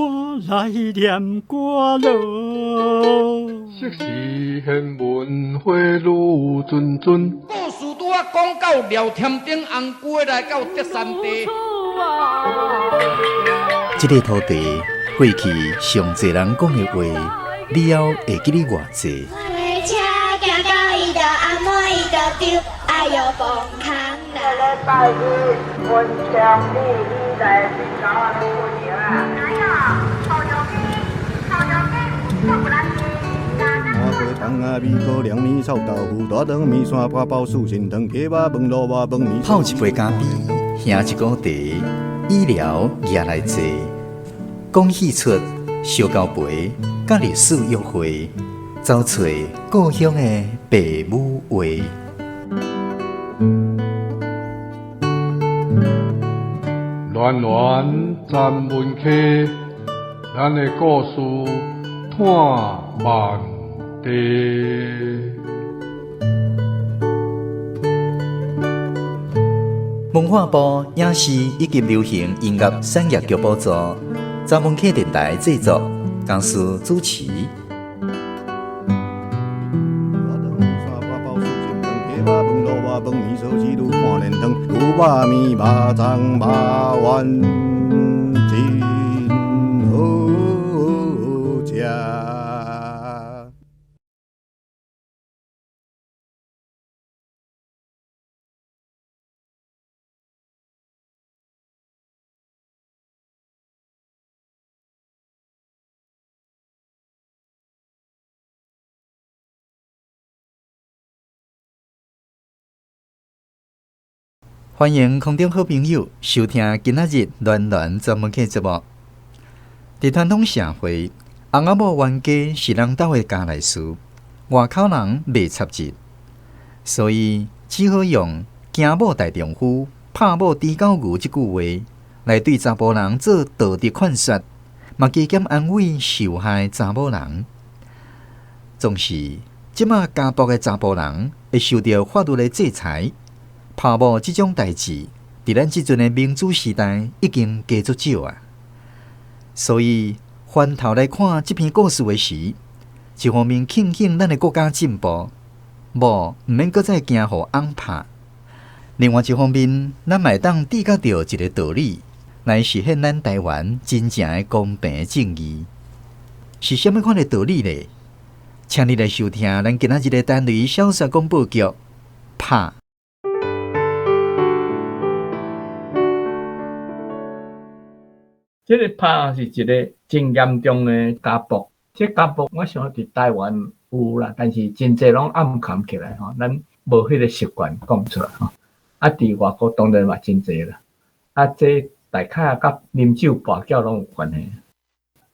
我來念歌囉。昔時玄文花女谆谆。故事拄仔講到廖添丁紅龜來到德山地。這个土地過去上濟人講的話，了後會記得偌濟？拜一，文昌你你來泡一杯咖啡，喝一股茶，医疗也来坐，讲戏出烧交陪，佮历史约会，走揣故乡的爸母话。恋恋咱文溪，咱的故事伴万地。文化部影视以及流行音乐产业局补助，查文客电台制作，公司主持。歡迎空中好朋友收聽今仔日暖暖專門客節目。佇傳統社會，翁仔某冤家是人兜的家內事，外口人袂插入，所以只好用驚某大丈夫，拍某豬狗牛這句話來對查埔人做道德勸說，嘛加減安慰受害查某人。總是這馬家暴的查埔人會受著法律的制裁。拍某這種代誌，佇咱這陣的民主時代已經加足少啊。所以翻頭來看這篇故事的時，一方面慶幸咱的國家進步，某毋免閣再驚予翁拍；另外一方面，咱嘛會當知覺著一個道理，來實現咱台灣真正的公平正義。是啥物款的道理呢？請你來收聽咱今仔日的單元小說廣播劇《拍》。這个拍是一个真嚴重的家暴，這家暴我想佇台灣有啦，但是真濟攏暗藏起來吼，咱無彼個習慣講出來吼。啊，佇外國當然嘛真濟啦。啊，這大概佮啉酒跋筊攏有關係。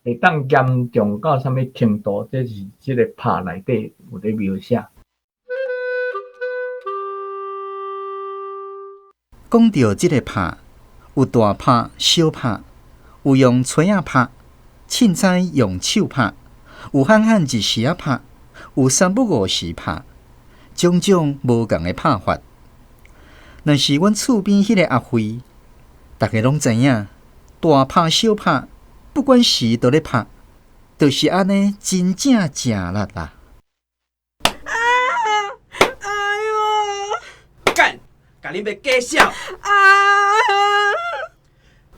會當嚴重到啥物程度？這是這个拍內底有咧描寫。講著這个拍，有大拍、小拍。有用錘仔拍，凊彩用手拍，有罕罕一時仔拍，有三不五時拍，種種無仝的拍法。若是阮厝邊彼個阿輝，逐家攏知影，大拍小拍，不管時都咧拍，就是按呢真正食力啦。啊！哎喲！幹！共恁爸假痟！啊！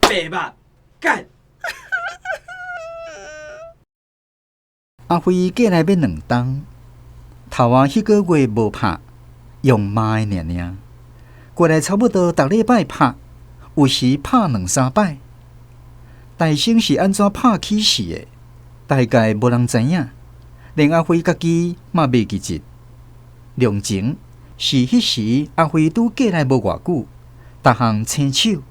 白目！幹！阿輝過來欲兩冬，頭仔彼个月無拍，用罵的爾爾。過來差不多逐禮拜拍，有時拍兩三擺。大生是按怎拍起勢的，大概無人知影，連阿輝家己嘛袂記得。兩前是彼時阿輝拄過來無偌久，逐項青手，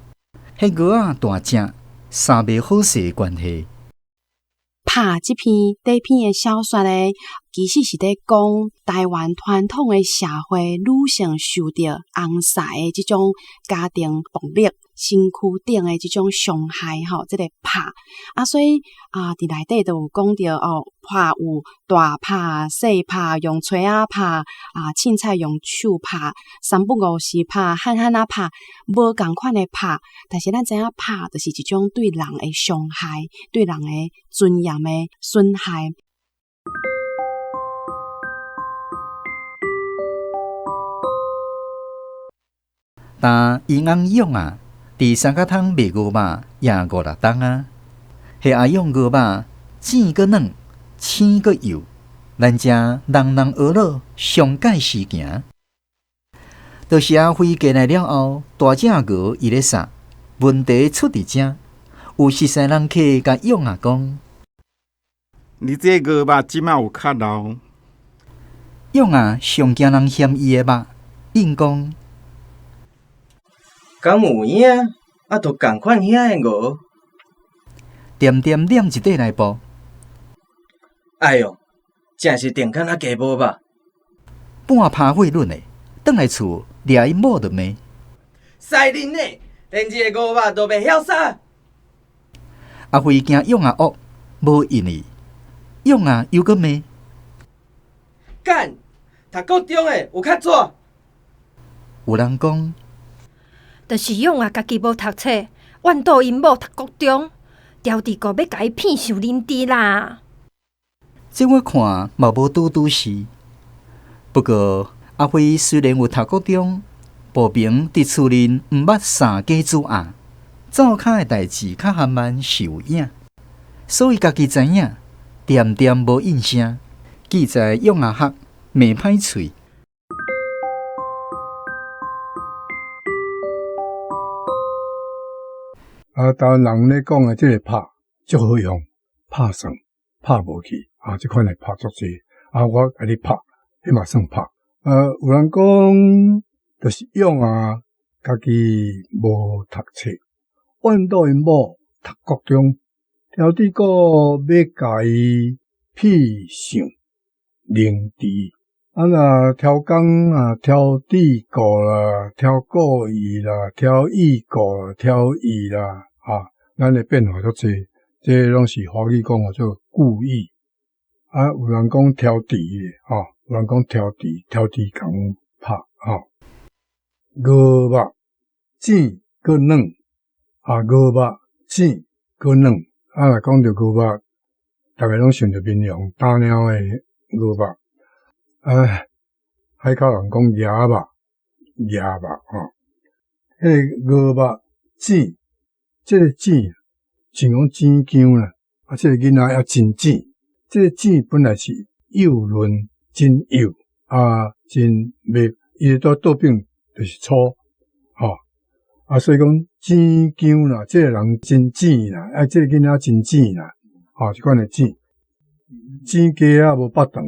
彼蚵仔大隻。衫袂好勢的關係。拍這篇短篇的小說咧，其實是咧講台灣傳統的社會女性受著翁婿的這種家庭暴力，身軀頂的這種傷害吼，這個拍啊，所以啊，佇內底就有講著哦，拍有大拍、細拍，用錘仔拍啊，凊彩用手拍，三不五時拍，狠狠仔拍，無仝款的拍。但是咱知影拍，就是一種對人的傷害，對人的尊嚴的損害。但伊翁勇啊，伫三角窗卖牛肉也五六冬啊。彼阿勇牛肉甜阁软，青阁幼，咱遮人人学老，上界时行。就是阿辉过来了后，大只牛伊咧杀，问题出伫遮，有熟似人客共勇仔讲：你这牛肉这马有较老。勇仔上惊人嫌伊的肉，应讲。敢有影？啊，都仝款遐的牛。恬恬捻一块来报。哎喲，正是定敢若鸡无肉。半拍火轮的，转来厝掠𪜶某就骂。使恁的，连一个牛肉都袂晓杀。阿辉惊勇仔恶，无应伊。勇仔又阁骂。干，读高中的有较纸。有人讲。就是勇仔家己无读册，怨妒𪜶某读国中，刁智阁欲共伊骗受认知啦。这我看嘛无拄拄是。不过阿辉虽然有读国中，步平伫厝内毋捌三家煮鸭，灶跤的代志较含慢是有影，所以家己知影，恬恬无应声，记在勇仔学骂歹喙。啊，台湾人咧讲的这个拍足好用，拍算拍无去，啊，这款的拍足济，啊，我共你拍，彼嘛算拍。有人讲，就是勇啊，家己无读册，怨妒𪜶某读国中，挑智阁欲共伊骗上灵智。啊，若超工啊，挑智阁啦，挑故意啦，挑意阁啦，挑意啦，啊，咱的变化足济，这拢是华语讲叫做故意。啊，有人讲挑智的，吼，有人讲挑智，挑智共拍，吼。牛肉甜阁软，啊，牛肉甜阁软，啊，若讲著牛肉，逐个拢想著绵羊打猫的牛肉。哎，海口人讲鸭肉，鸭肉吼，彼个牛肉甜，这个甜像讲甜姜啦，啊，这个囡仔也真甜。这个甜本来是幼嫩，真幼啊，真袂，伊的倒反就是粗，吼啊，所以讲甜姜啦，这个人真甜啦，啊，这个囡仔真甜啦，吼，这款的甜，甜鸡仔无腹肠。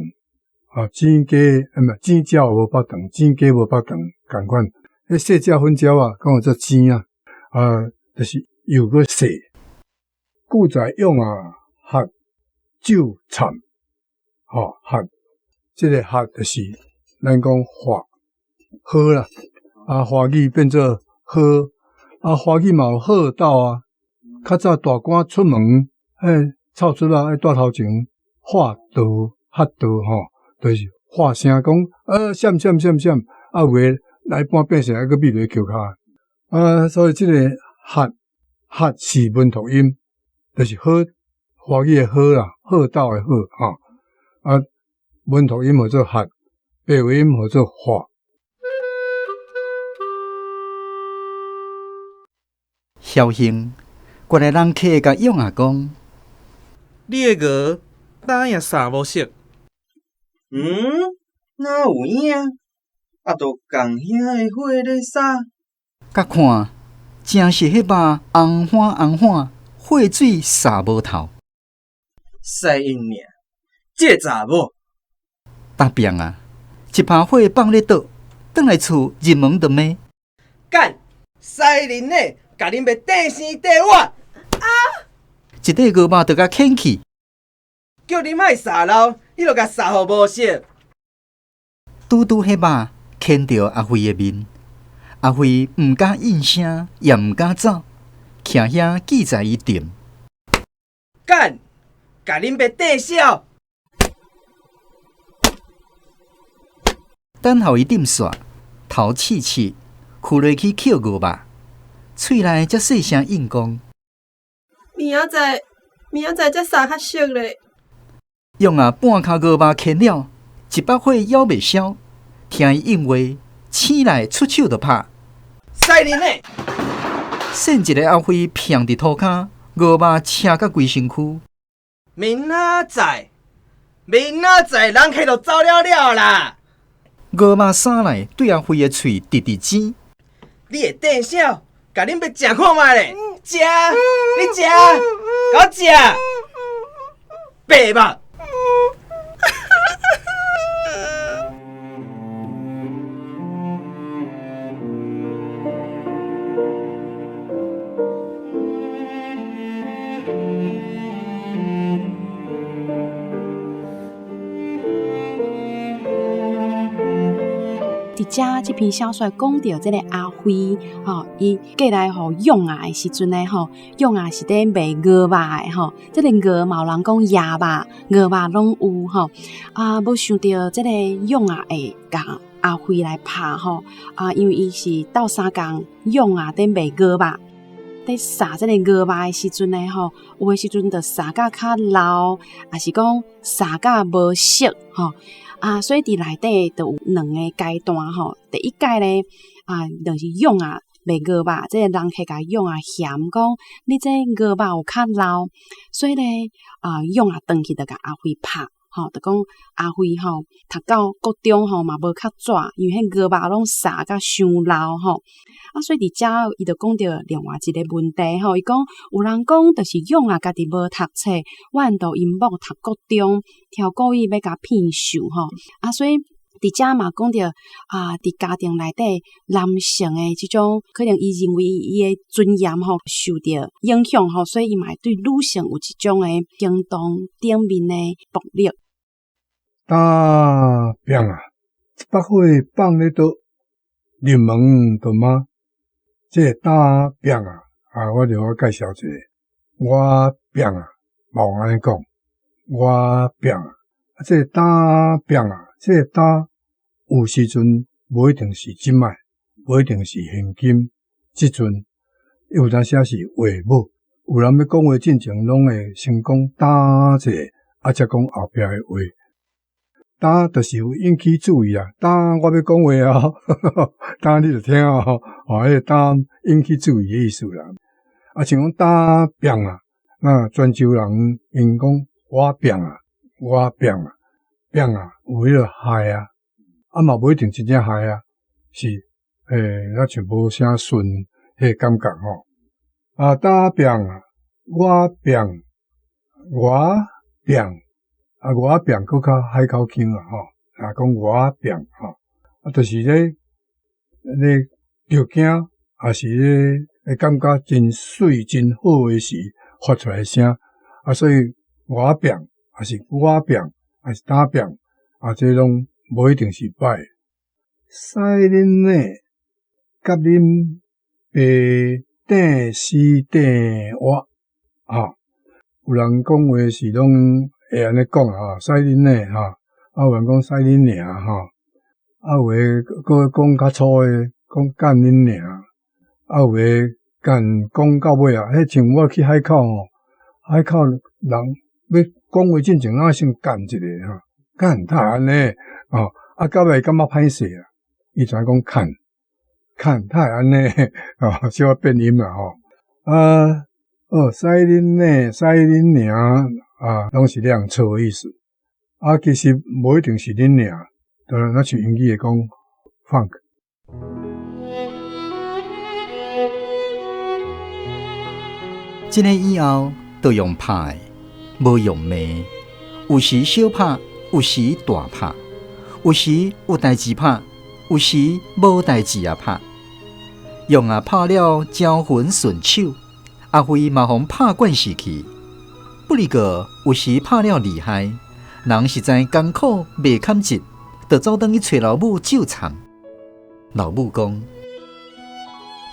啊，煎鸡，毋是煎鸟无腹肠，煎鸡无腹肠，仝款。彼细只粉鸟仔，讲叫做煎仔，啊，就是幼阁细。古在勇仔学酒惨，吼学，这个学就是咱讲喝，喝啦，啊，华语变做喝，啊，华语嘛有喝到啊。较早大官出门，彼臭出仔爱带头前，喝道喝道吼。就是喊声讲，闪闪闪闪，啊，有的来半变成还阁覕咧桥跤，啊，所以这个喝喝是文读音，就是喝，华语的喝啦，喝到的喝，吼，啊，文读音号做喝，白话音号做喝。侥幸，过来人客共勇仔讲，你的牛哪也捎无色？嗯，哪有影？啊，都仝遐的火咧杀。佮看，正是彼肉红花红花，血水洒无透。使𪜶尔，这个查某。答辩啊！一拍火放咧倒，转来厝入门就骂。干，使恁的，共恁袂地生地活。啊！一块牛肉就共牵去。叫你莫捒老，你就共捒予无色。拄拄彼肉牵著阿辉的面，阿輝毋敢應聲，也毋敢走，徛遐記在伊店。幹，共恁爸硩痟！等予伊點煞，頭刺刺，跍落去抾牛肉，喙內才細聲應講：明仔載，明仔載才捎較熟咧。勇仔半跤牛肉牽了，一腹火枵袂消，聽伊應話，醒來出手就拍。使恁咧！扇一个阿輝砰佇塗跤，牛肉車甲規身軀。明仔載，明仔載，人客就走了了啦。牛肉衫內對阿輝的喙直直舌。你會硩痟，共恁爸食看覓咧？食，你食，共我食，白目。佇遮這篇小說講著這个阿輝吼，伊過來予勇仔的時陣呢吼，勇仔是佇賣牛肉的吼，這个牛嘛有人講鴨肉、牛肉攏有吼，啊，無想著這个勇仔會共阿輝來拍吼，啊，因為伊是鬥相共勇仔佇賣牛肉，佇殺這个牛肉的時陣呢吼，有的時陣就殺甲較老，抑是講殺甲無熟吼。啊，所以佇內底就有兩个階段吼。第一階咧，啊，就是勇仔賣牛肉，這个人客共勇仔嫌講，你這牛肉有較老，所以咧，啊，勇仔轉去就共阿輝拍，吼，就講阿輝吼，讀到國中吼嘛無較紙，因為彼牛肉攏殺甲傷老吼。啊，所以佇遮伊就講著另外一个問題吼，伊講有人講就是勇仔家己無讀冊，怨妒𪜶某讀國中，超故意欲共騙受吼。啊，所以佇遮嘛講著啊，佇家庭內底男性的這種可能伊認為伊的尊嚴吼受著影響吼，所以伊嘛會對女性有這種的行動頂面的暴力。膽拼啊！一腹火放咧倒，入門就罵。這个膽拼啊！啊，我就我介紹一下，我拼啊，嘛有按呢講，我拼啊。啊，這个膽拼啊，這个膽有時陣無一定是這擺，無一定是現今這陣，有當時是話母。有人欲講話進前，攏會先講膽一下，啊，才講後壁的話。膽就是有引起注意啊！膽我欲講話哦，膽你著聽哦，哦，彼个膽引起注意的意思啦。啊，像講膽拼啊，那泉州人𪜶講我拼啊，我拼啊，拼啊，有彼个害啊，啊嘛無一定真正害啊，是欸，若像無啥順彼个感覺吼。啊，膽拼啊，我拼，我拼。啊，我拼閣較海口腔啊，吼，啊，講我拼吼，啊，就是咧，咧著驚，抑是咧會感覺真媠真好的時發出來的聲，啊，所以我拼，抑是我拼，抑是膽拼，啊，這攏無一定是歹。使恁呢，佮恁爸硩死硩活，哈，有人講話是攏會按呢講啊，使恁呢，哈，啊有人講使恁娘，吼，啊有的閣講較粗的，講幹恁娘，啊有的幹講到尾啊，彼像我去海口吼，海口人欲講話進前，攏愛先幹一下吼，幹哪會按呢，吼，啊到尾感覺歹勢啊，伊就愛講崁，崁哪會按呢，吼，小可變音啦吼，啊，哦，使恁呢，使恁娘。啊，攏是兩錯的意思。啊，其實無一定是恁娘，當然，咱像英語會講 funk。這个以後都用拍的，無用罵。有時小拍，有時大拍，有時有代誌拍，有時無代誌也拍。用啊拍了招魂順手，阿輝嘛予拍慣勢去。不過有時拍了厲害，人實在艱苦袂堪折，就走轉去揣老母借藏。老母講：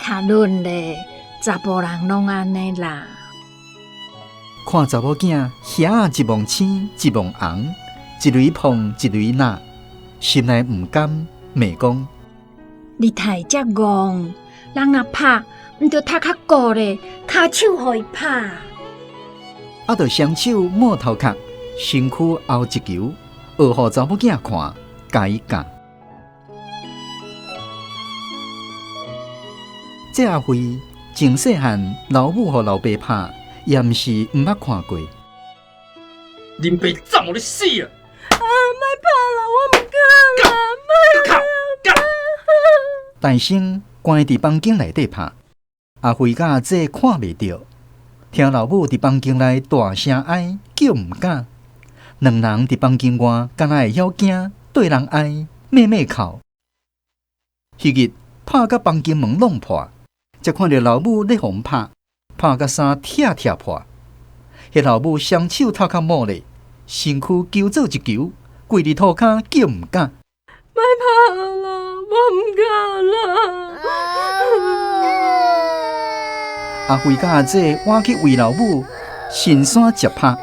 較忍咧，查埔人攏按呢啦。看查某囝遐一望青一望紅，一壘碰一壘抐，心內毋甘，罵講：你太遮戇，人若拍，毋著踢較顧咧，跤手予伊拍。啊，著雙手摸頭殼，身軀拗一球，學予查某囝看，共伊教。這阿輝從細漢老母予老爸拍，也毋是毋捌看過。恁爸走予你死啊！啊，莫拍啦，我毋敢啦，莫啦！大聲關佇房間內底拍，阿輝佮阿姊看袂著，聽老母佇房間內大聲哀，叫毋敢。兩人佇房間外，敢若會曉驚，對人哀，咩咩哭。彼日拍甲房間門攏破，才看著老母咧予𪜶拍，拍甲衫拆拆破。彼老母雙手頭殼摸咧，身軀揪做一球，跪佇塗跤叫毋敢。莫拍啦，我毋敢啦。阿輝佮阿姊倚去圍老母，神山食拍。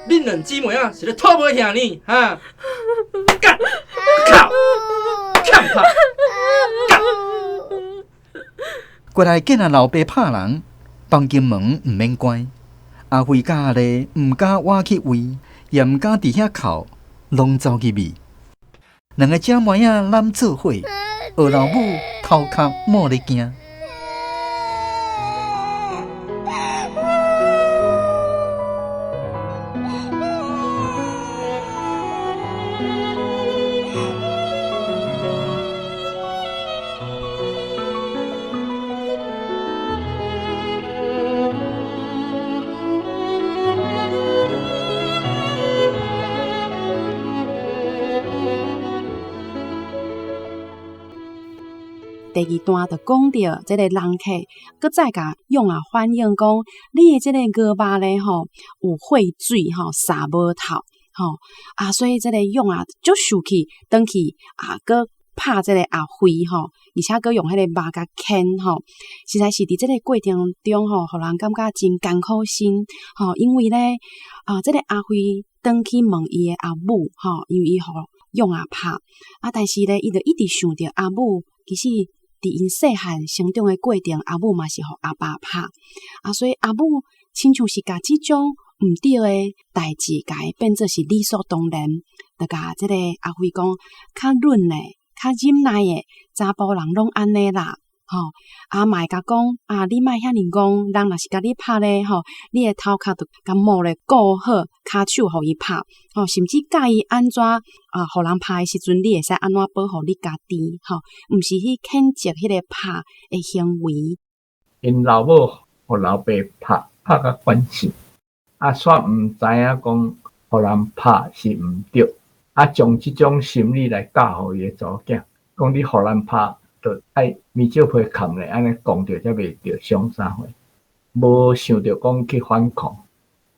恁兩姊妹仔是咧討無兄呢？哈！幹！哭！欠拍！幹！過來見阿老爸拍人，房間門毋免關。阿輝佮阿麗毋敢倚去圍，也毋敢佇遐哭，攏走去覕。兩个姐妹仔攬做伙，學老母頭殼摸咧驚。第二段就講著這個人客，閣再共勇仔反映講，你的這個牛肉咧吼有血水吼，捎無透吼啊，所以這個勇仔足生氣，轉去啊，閣拍這個阿輝吼，而且閣用彼個肉共牽吼，實在是佇這個過程中吼，予人感覺真艱苦心吼，因為咧啊，這個阿輝轉去問伊的阿母吼，因為伊予勇仔拍啊，但是咧，伊就一直想著阿母其實。佇𪜶細漢成長的過程，阿母嘛是予阿爸拍啊，所以阿母親像是共這種毋對的代誌，共伊變做是理所當然，就共這個阿輝講較忍的、較忍耐的，查埔人攏按呢啦，吼啊嘛會共講啊，你莫遐爾戇，人若是共你拍咧，吼，你的頭殼著共摸咧顧好，跤手予伊拍，吼，甚至教伊按怎啊，予人拍的時陣，你會使按怎保護你家己，吼，毋是去譴責彼個拍的行為。𪜶老母予老爸拍，拍甲慣勢，啊，煞毋知影講予人拍是毋對，啊，將這種心理來教予伊的查某囝，講你予人拍，就愛面蕉皮崁咧，按呢講著才袂著傷啥貨，無想著講去反抗，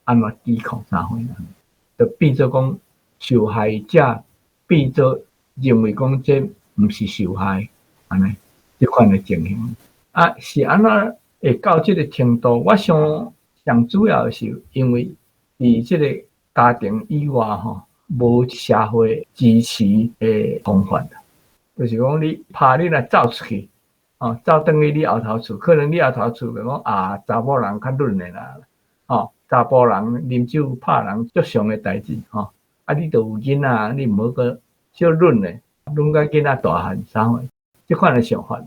按怎抵抗啥貨，就變做講受害者變做認為講這毋是受害，按呢這款的情形。啊，是按怎會到這個程度？我想上主要是因為佇這個家庭以外吼，無社會支持的方法。就是講你拍你若走出去，哦，走轉去你後頭厝，可能你後頭厝就講啊，查某人較忍的啦，吼，查埔人啉酒拍人足常的代誌，吼，啊，你著有囡仔，你毋好閣小忍的，忍到囡仔大漢啥貨，這款的想法啦。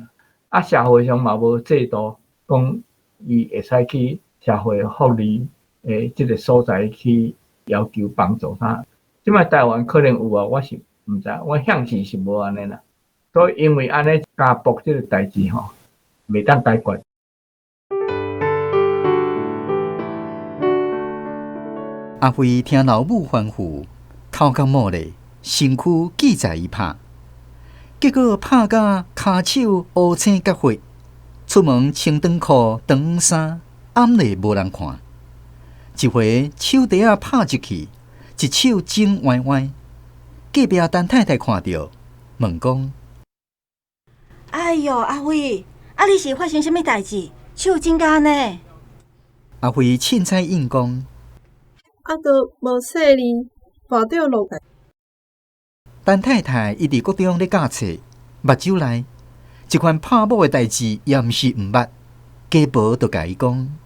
啊，社會上嘛無制度，講伊會使去社會福利的這個所在去要求幫助啥。這擺台灣可能有啊，我是毋知，我向是是無按呢啦。所以因為按呢家暴這個代誌吼，袂當解決。阿輝聽老母吩咐，頭殼摸咧，身軀記在伊拍，結果拍甲跤手烏青結血，出門穿長褲長衫，暗內無人看。一回手袋仔拍入去，一手整歪歪。隔壁陳太太看著，問講：哎喲，阿輝，啊，你是发生啥物代志？手整甲按呢？阿辉凊彩应讲，啊，都无细腻，跋著落来。陈太太伊伫国中咧教册，目睭内这款拍某的代志也毋是毋捌，家婆就共伊讲：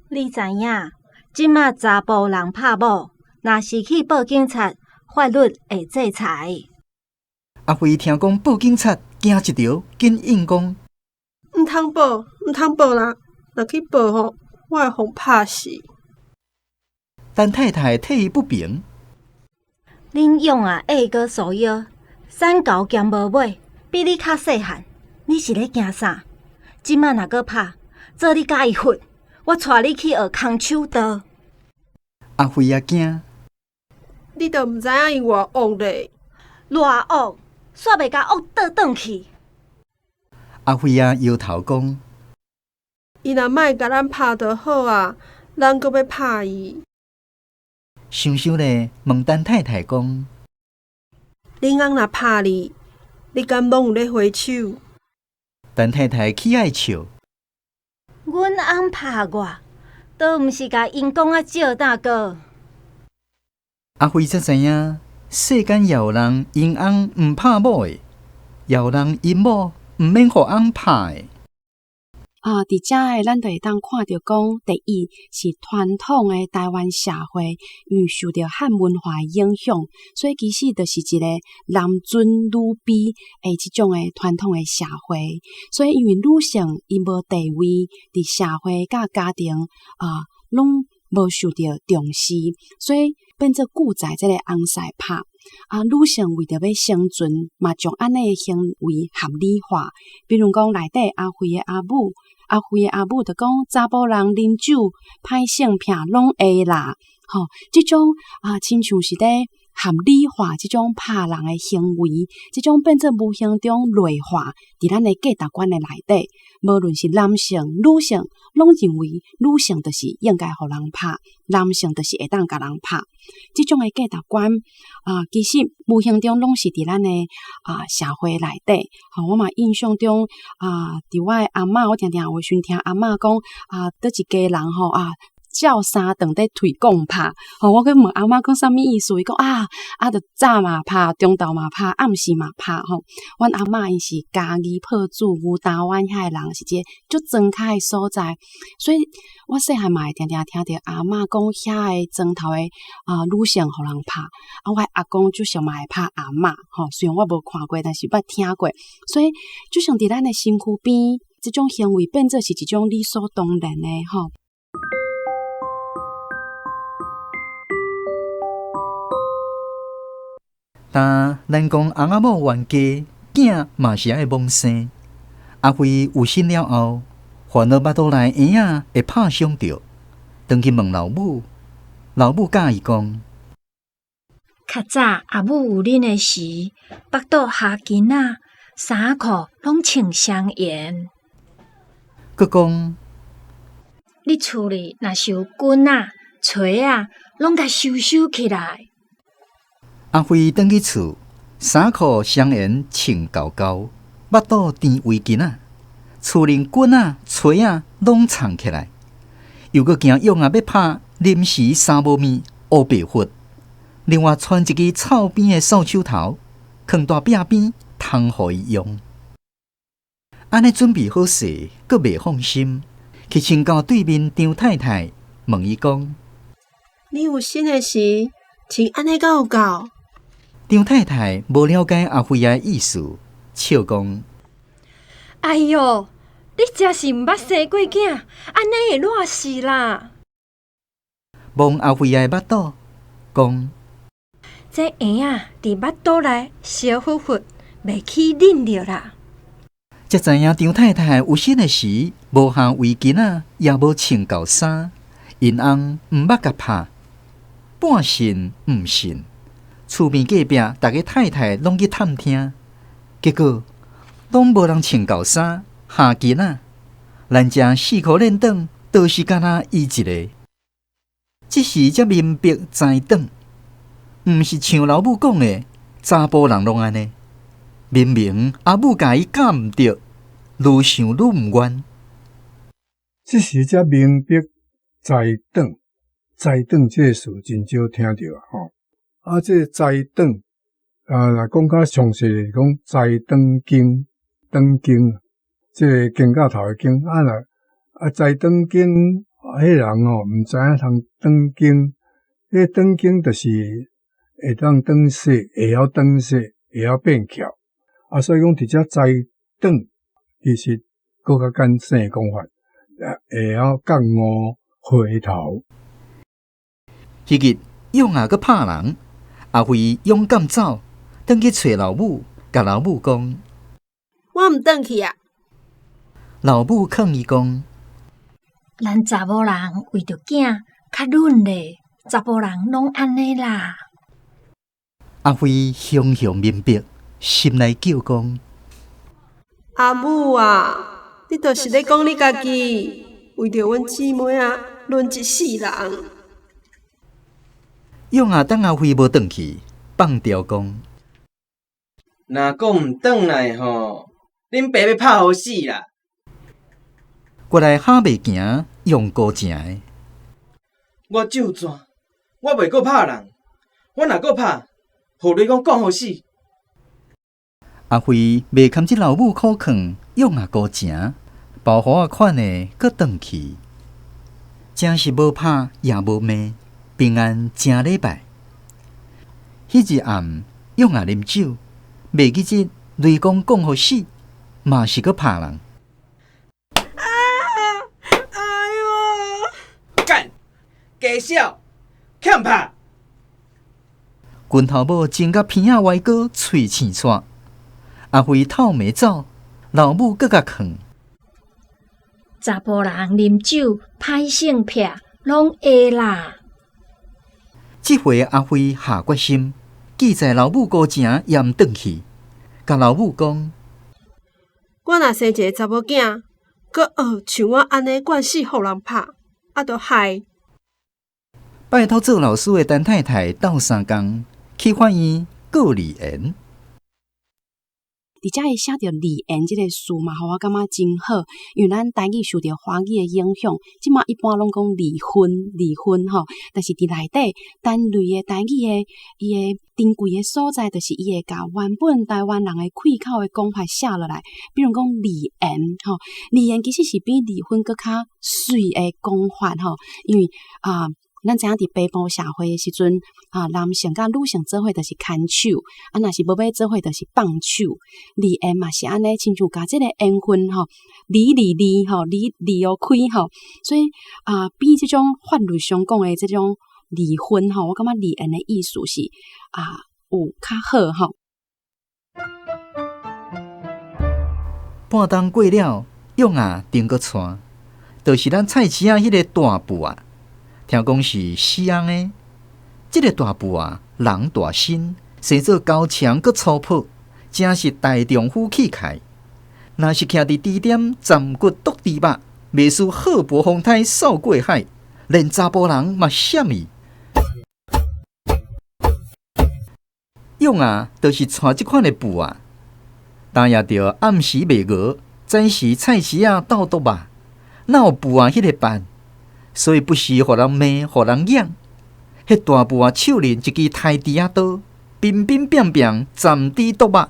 你知影，这马查埔人拍某，若是去报警察，法律会制裁。阿辉听讲报警察，惊一趒，紧应讲：毋通报，毋通报啦！若去报吼，我会予拍死。陈太太替伊不平。恁勇仔会阁束腰，瘦猴兼无尾，比你较细汉，你是咧惊啥？这马若阁拍，做你佮伊佛，我带你去学空手道。阿辉也惊。你都毋知影伊偌恶咧？偌恶，煞袂共恶倒转去。阿辉仔摇头讲：伊若莫共咱拍就好啊，咱阁欲拍伊。想想咧，问陈太太讲：恁翁若拍你，你敢拢有咧回手？陈太太起爱笑。阮翁拍我，都毋是共𪜶讲啊少大哥。阿辉才知影，世间也有人𪜶翁毋拍某的，也有人𪜶某毋免予翁拍的。啊，伫遮的咱就會當看著講，第一是傳統的台灣社會，因為受著漢文化的影響，所以其實就是一個男尊女卑的這種的傳統的社會。所以因為女性𪜶無地位，佇社會佮家庭啊，攏無受著重視，所以變做舊在這個翁婿拍。啊，女性為著欲生存，嘛將按呢的行為合理化。比如講，內底阿輝的阿母，阿輝的阿母就講，查埔人啉酒歹性癖攏會啦，吼，這種啊，親像是咧合理化這種拍人的行為，這種變做無形中內化佇咱的價值觀的內底。無論是男性、女性，攏認為女性就是應該予人拍，男性就是會當共人拍。這種的價值觀啊，其實無形中攏是佇咱的啊社會內底。吼，我嘛印象中啊，佇我的阿嬤，我定定有時陣聽阿嬤講啊，佗一家人吼啊，照三頓咧推摃拍。吼，我閣問阿嬤講啥物意思？伊講啊啊，著早嘛拍，中晝嘛拍，暗時嘛拍吼。阮阿嬤𪜶是嘉義朴子牛蜈灣遐的人，是一個足莊跤的所在，所以我細漢嘛會定定聽著阿嬤講遐的莊頭的啊女性予人拍，啊，我的阿公就常嘛會拍阿嬤吼。雖然我無看過，但是捌聽過，所以就像佇咱的身軀邊，這種行為變做是一種理所當然的吼。但咱講翁仔某冤家，囝嘛是愛罔生。阿輝有身了後，煩惱腹肚內嬰仔會拍傷著，轉去問老母，老母教伊講：較早阿母有恁的時，腹肚下囡仔，衫褲攏穿雙緣。閣講，你厝裡若是有棍仔、錘仔，攏共收收起來。阿輝轉去厝，衫褲雙緣穿厚厚，腹肚纏圍巾仔，厝裡棍仔、錘仔攏藏起來，又閣驚勇仔欲拍臨時衫無物烏白佛，另外穿一支臭邊的掃帚頭，囥大壁邊，通予伊用。按呢準備好勢，閣袂放心，去請教對面張太太，問伊講：你有身的時，穿按呢敢有夠？張太太無了解阿輝仔的意思，笑講：哎喲，你真是毋捌生過囝，按呢會熱死啦！摸阿輝仔的腹肚，講：這嬰仔佇腹肚內燒忽忽，袂起冷著啦。才知影張太太有身的時，無下圍巾仔，也無穿厚衫，𪜶翁毋捌共拍，半信毋信。厝邊隔壁逐个太太攏去探聽，結果攏無人穿厚衫、下巾仔，咱遮四箍輾轉，倒是干焦伊一个。這時才明白知轉，毋是像老母講的，查埔人攏按呢。明明阿母共伊教毋著，愈想愈毋願。這時才明白栽轉，栽轉這個詞真少聽著啊！吼，啊，這個栽轉啊，若講較詳細就是講栽轉經，轉經，這個肩胛頭的肩啊，若啊栽轉經，彼個人吼毋知影通轉經，彼個轉經就是會當轉勢，會曉轉勢，會曉變巧。啊，所以講佇遮栽轉，其實閣較簡省的講法，會曉覺悟回頭。彼日勇仔閣拍人，阿輝勇敢走，轉去揣老母，共老母講：我毋轉去啊！老母勸伊講：咱查某人為著囝較忍咧，查埔人攏按呢啦。阿輝雄雄明白，心內叫講：阿母啊，你就是咧講你家己，為著阮姊妹仔，忍一世人。勇仔等阿輝無轉去，放掉講：若講毋轉來吼，恁爸欲拍予死啦！過來哈袂行，用孤情的。我咒紙，我袂閣拍人，我若閣拍，予雷公講予死。阿輝袂堪這老母苦勸，勇仔孤情，包袱仔款的閣轉去，真是無拍也無罵，平安正禮拜。彼日暗，勇仔啉酒，袂記這雷公講予死，嘛是閣拍人。啊！哎喲！幹！假痟！欠拍！拳頭母真甲鼻仔歪高，喙青掣。阿輝透暝走，老母閣共勸。查埔人啉酒歹性癖，攏會啦。這回阿輝下決心，記在老母孤情也毋轉去，共老母講：我若生一个查某囝，閣學像我按呢慣死予人拍，啊，著害。拜託做老師的陳太太鬥相共去法院告離緣。佇遮伊寫著離緣這個詞嘛，予我感覺真好，因為咱台語受著華語的影響，這馬一般攏講離婚，離婚吼，但是佇內底單類的台語的伊的珍貴的所在，就是伊會共原本台灣人的開口的講法寫落來，比如講離緣吼，離緣其實是比離婚閣較媠的講法吼，因為啊。咱知影佇北部社會的時陣，啊，男性佮女性做伙就是牽手，啊，若是無欲做伙就是放手。離緣嘛是按呢，親像共這個緣分吼，離離離吼，離離予開吼，所以啊，比這種法律上講的這種離婚吼，我感覺離緣的意思是啊，有較好吼。半冬過了，勇仔頂閣帶，就是咱菜市仔彼个大布仔。聽講是死翁的，這個大布仔，人大身，生做高強閣粗朴，真是大丈夫氣概。若是徛佇支點站骨篤豬肉，袂輸浩博風台掃過海，連查埔人嘛閃伊。勇仔，就是帶這款的布仔，今夜著暗時賣鵝，早時菜市仔鬥毒肉，哪有布仔彼个範？所以不時予人罵，予人揾。彼大布仔手拎一支刣豬仔刀，乒乒乓乓，斩豬剁肉，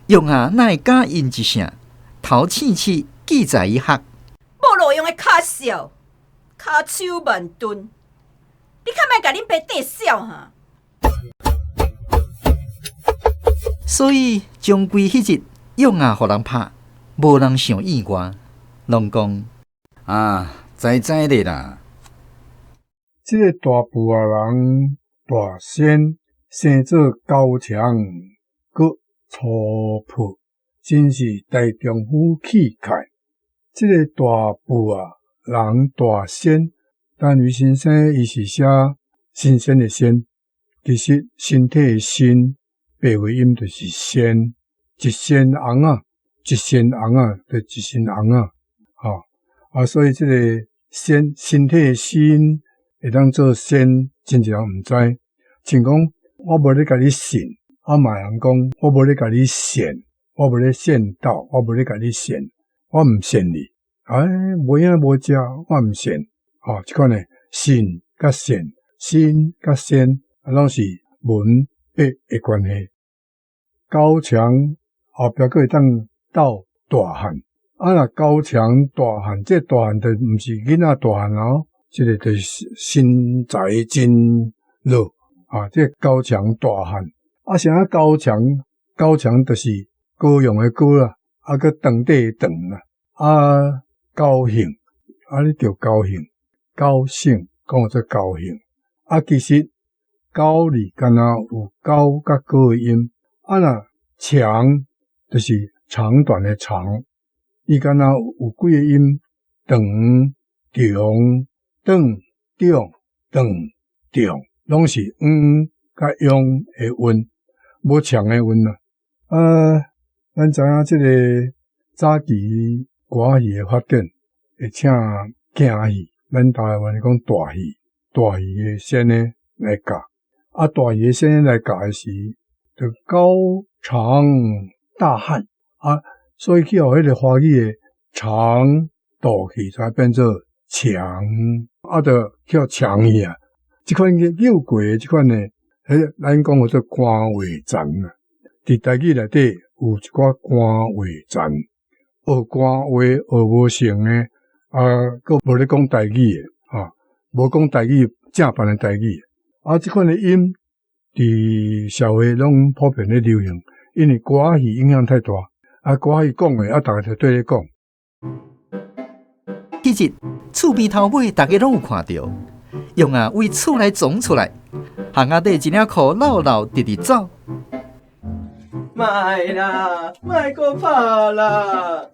勇仔哪會敢應一聲？頭刺刺，記在伊殼。無路用的跤數，跤手慢鈍，你較莫共恁爸綴痟哈。所以終歸彼日，勇仔予人拍，無人想意外，攏講啊。知知的啦。這个大埔仔人大仙生做高強閣粗朴，真是大丈夫氣概。這个大埔仔人大仙，陳余先生伊是寫新鮮的鮮，其實身體的身白話音就是仙，一身尪仔，一身尪仔，就一身尪仔，吼。啊，所以這個身，身體的身會當做仙，真濟人毋知。像講我無咧共你信，啊嘛會人講我無咧共你信，我無咧信道，我無咧共你信。我毋信你，哎，無影無食，我毋信。吼，這款的信佮善，信佮善，攏是文白的關係。高牆後壁閣會當鬥大漢，啊若高強大漢，這個大漢就毋是囡仔大漢哦，這個就是身材真弱啊！這個高強大漢，啊啥高強？高強就是高雄的高啦，啊閣長短的長啦，啊高興，啊你著高興，高興講做高興，啊其實高字敢若有高佮高的音，啊若長就是長短的長，伊敢若有幾個音，長、長、長、長、長、長，攏是嗯佮央的韻，無長的韻啦。啊，咱知影這個早期歌仔戲的發展，會請京戲，咱台灣講大戲，大戲的先生來教，啊，大戲的先生來教的時，就高長大漢啊，所以去予彼個華語的長倒去，才變做強，啊，就叫強去啊。這款拗過的這款呢，彼咱講叫做官話殘啊。佇台語內底有一寡官話殘，學官話學無成的，啊，閣無咧講台語的，啊，無講台語正版的台語，啊，這款的音佇社會攏普遍咧流行，因為歌仔戲影響太大，啊，歌仔戲講的，啊，逐家就綴咧講。彼日厝邊頭尾，逐家攏有看著，勇仔為厝內衝出來，巷仔底一領褲落落直直走。莫啦，莫閣拍啦！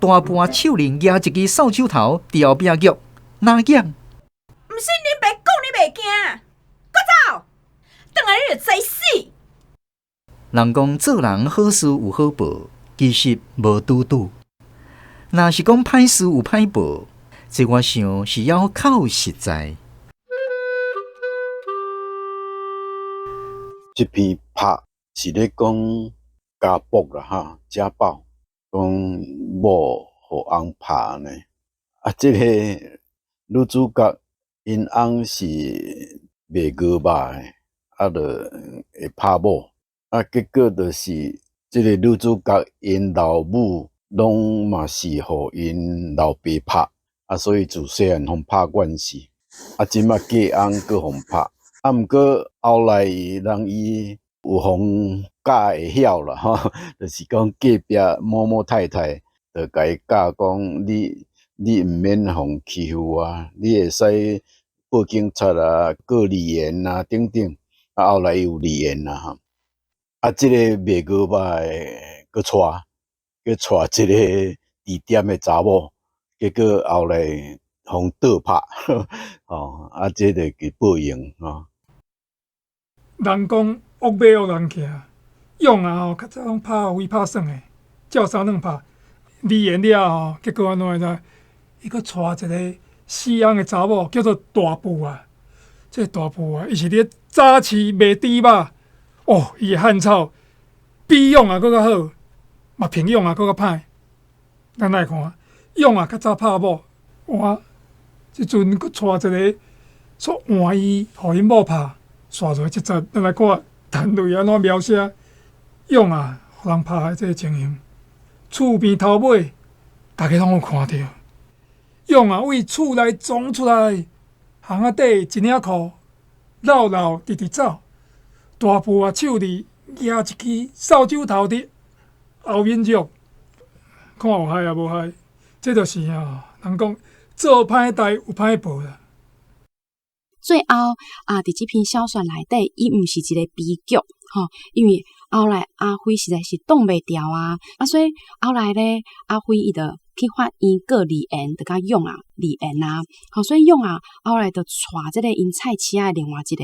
大盤手輪舉一支掃帚頭佇後壁叫，哪樣？毋信恁爸講你袂驚，閣走，轉來你就知死。人講做人好事有好報，其實無拄拄。若是講歹事有歹報，這我想是猶較實在。這篇拍是咧講家暴啦，哈，家暴，講某予翁拍按呢。啊，這個女主角𪜶翁是賣牛肉的，啊，就會拍某，啊，結果就是這個女主角𪜶老母攏嘛是予𪜶老爸拍，啊，所以自細漢予拍慣勢，啊，這馬嫁翁閣予拍，啊，毋過後來人伊有予教會曉啦，吼，就是講隔壁某某太太就共伊教講，你你毋免予欺負啊，你會使報警察啊，告離緣啊等等，啊，後來伊有離緣啦，吼，啊，這個賣牛肉的閣娶，閣娶這個地點的查某，結果後來予倒拍，吼，啊，這就叫報應，吼。人講惡馬惡人騎，勇仔吼，較早攏拍威拍耍的，照三兩拍，離緣了後，結果按怎會知？伊閣娶一個死翁的查某，叫做大布啊。這個大布啊，伊是佇咧早市賣豬肉，哦，伊的漢草比勇仔閣較好，嘛評勇仔閣較歹。咱來看，勇仔較早拍某，換這陣閣娶一個煞換伊，予𪜶某拍。煞落來這節，咱來看陳雷按怎描寫勇仔予人拍的這個情形。厝邊頭尾，逐家攏有看著。勇仔為厝內衝出來，巷仔底一領褲落落直直走，大布仔手裡舉一支掃帚頭佇後面著，看有害抑無害？這就是啊，人講做歹代有歹報啦。最後啊，佇這篇小說內底，伊毋是一個悲劇，吼，因為後來阿輝實在是擋袂牢啊，啊，所以後來咧，阿輝伊就去法院告離緣，就佮勇仔離緣啊，吼，所以勇仔後來就娶這個𪜶菜市仔的另外一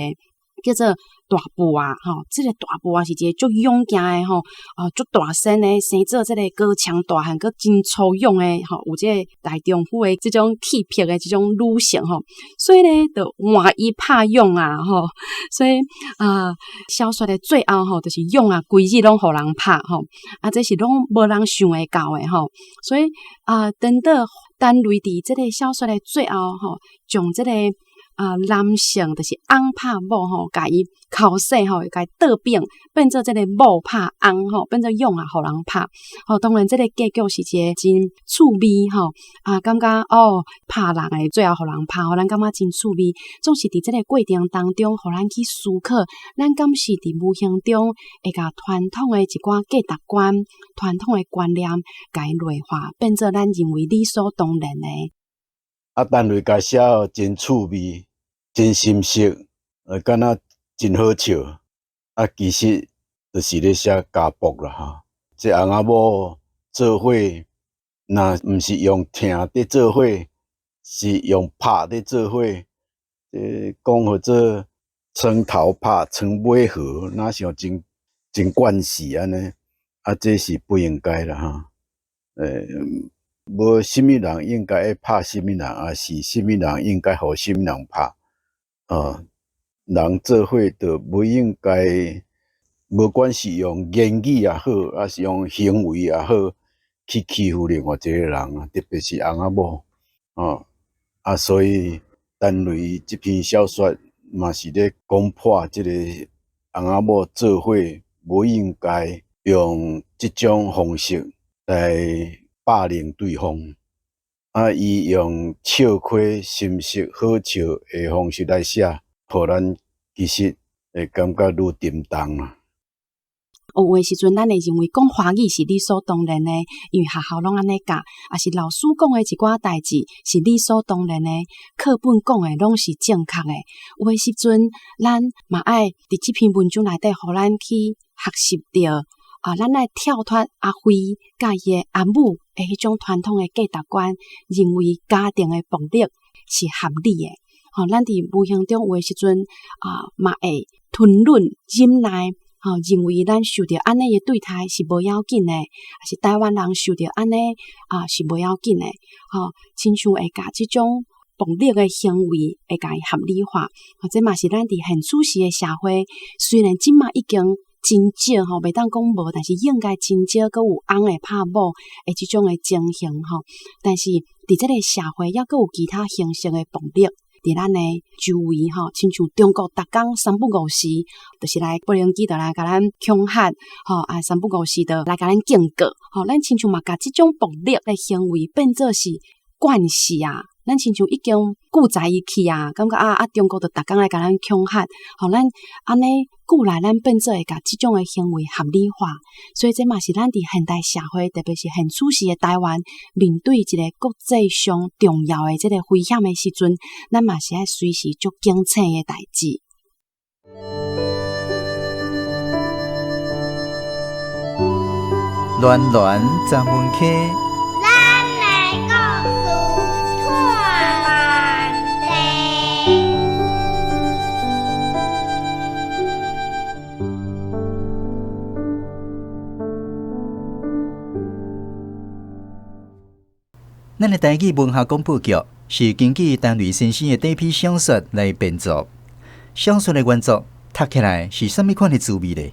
個叫做大布仔吼，這个大布仔是一个足勇健的吼，啊，足大身的，生做這个高强大汉，阁真粗勇的吼，有這个大丈夫的這種氣魄的這種女性吼，所以呢，就換伊拍勇仔吼，所以啊，小說的最後吼，就是勇仔規日攏予人拍吼，啊，這是攏無人想會到的吼，所以啊，等到陳雷佇這个小說的最後吼，將這個啊，男性就是翁拍某吼，共伊剾洗吼，共伊倒反，變做這个某拍翁吼，變做勇仔予人拍。吼，當然這个結局是一個真趣味吼，啊，感覺哦，拍人的最後予人拍，予咱感覺真趣味。總是佇這个過程當中，予咱去思考，咱敢是佇無形中會共傳統的一寡價值觀、傳統的觀念，共伊內化，變做咱認為理所當然的。啊，陳雷共寫真趣味，真心色，敢若真好笑。啊，其實就是咧寫家暴啦，吼。這翁仔某做伙，若毋是用疼佇做伙，是用拍佇做伙。這講號做床頭拍，床尾和，若像真真慣勢按呢。啊，這是不應該啦，吼。無啥物人應該愛拍啥物人，抑是啥物人應該予啥物人拍。啊，人做伙就無應該，無管是用言語也好，抑是用行為也好，去欺負另外一個人啊，特別是翁仔某。啊，所以陳雷這篇小說嘛是咧講破這個翁仔某做伙無應該用這種方式來霸凌對方，啊！伊用笑詼、心色、好笑的方式來寫，予咱其實會感覺愈沉重啦。有的時陣，咱會認為講華語是理所當然的，因為學校攏按呢教，抑是老師講的一寡代誌是理所當然的，課本講的攏是正確的。有的時陣，咱嘛愛佇這篇文章內底，予咱去學習著。啊，咱愛跳脫阿輝佮伊的阿母的彼種傳統的價值觀，認為家庭的暴力是合理的。吼，咱佇無形中有的時陣啊，嘛會吞忍忍耐，吼，認為咱受著按呢的對待是無要緊的，抑是台灣人受著按呢啊是無要緊的。吼，親像會共這種暴力的行為會共伊合理化。吼，這嘛是咱佇現此時的社會，雖然這馬已經真少吼，袂當講無，但是應該真少閣有翁會拍某的這種的情形吼。但是佇這个社會，猶閣有其他形式的暴力佇咱的周圍吼，親像中國逐工三不五時，就是來無人機就來共咱恐嚇吼，啊三不五時就來共咱警告吼。咱親像嘛，共這種暴力的行為變做是慣勢啊。咱親像已經久在伊去啊，感覺啊啊，中國就逐工來共咱恐嚇，予咱按呢久來，咱變做會共這種的行為合理化。所以這嘛是咱佇現代社會，特別是現此時的台灣，面對一個國際上重要的這個危險的時陣，咱嘛是愛隨時足警醒的代誌。暖暖十分溪。咱的故事托万地。咱的台語文學廣播劇是根據陳雷先生的短篇小說來編作，小說的原作讀起來是啥物款的滋味呢？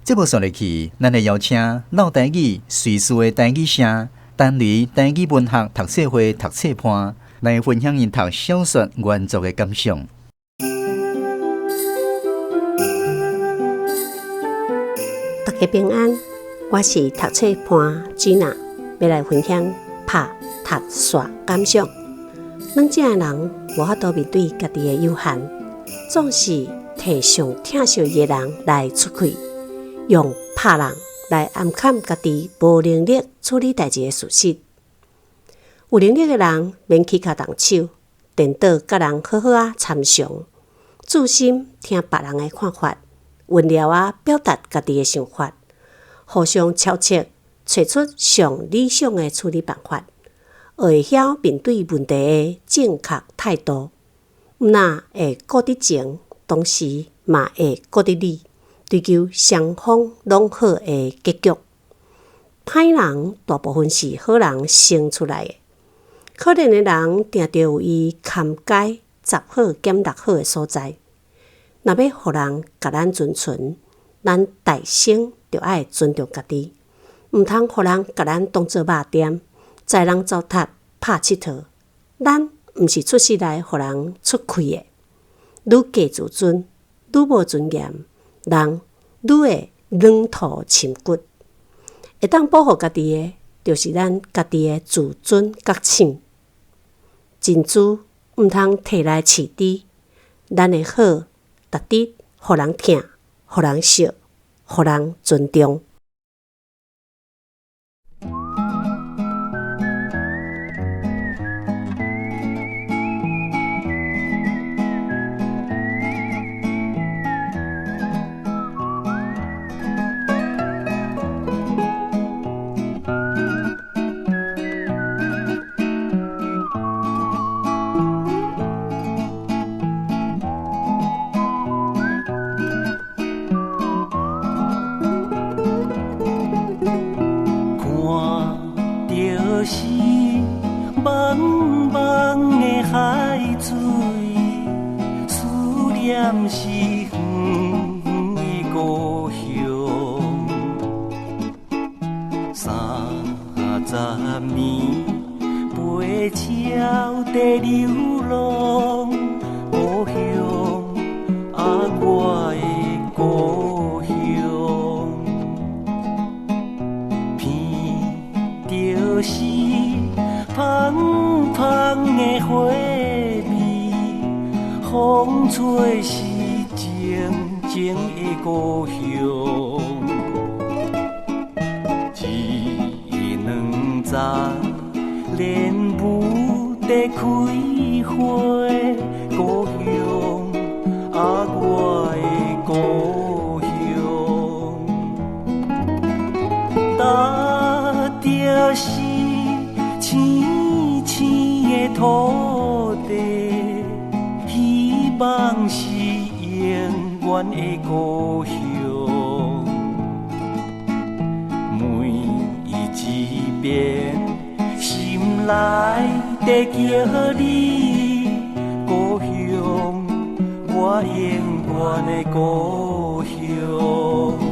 節目紲落去，咱會邀請老台語瑞士的台語社陳雷台語文學讀冊會讀冊伴來分享𪜶讀小說原作的感想。大家平安，我是讀冊伴 Gina，欲來分享拍讀煞感想。軟正的人無法度面對家己的有限，總是替上疼惜伊的人來出氣，用拍人來掩蓋家己無能力處理代誌的事實。有能力的人免起跤動手，顛倒佮人好好仔參詳，注心聽別人的看法，溫柔仔表達家己的想法，互相敲策，揣出上理想的處理辦法，會曉面對問題的正確態度，毋但會顧得情，同時嘛嘛會顧著你，追求雙方攏好的結局。歹人大部分是好人生出來的，可憐的人定著有伊堪該十好減六好的所在。若欲予人共咱尊存，咱大先著愛尊重家己，毋通予人共咱當做肉墊，載人糟蹋拍𨑨迌。咱毋是出世來予人出氣的，愈低自尊，愈無尊嚴，人愈會軟土深骨。會當保護家己的，就是咱家己的自尊覺醒。珍珠毋通提來飼豬，咱的好，值得予人疼，予人惜，予人尊重。是遠遠的故鄉，30年飛鸟在流浪，故鄉啊，我的故鄉，闻著是芳芳的花味，風吹是靜靜的故鄉，一兩丛莲雾在開花，故鄉啊，我的故鄉，踏著是青青的土地。希望是永遠的故鄉，每一遍心內在叫你故鄉，我永遠的故鄉。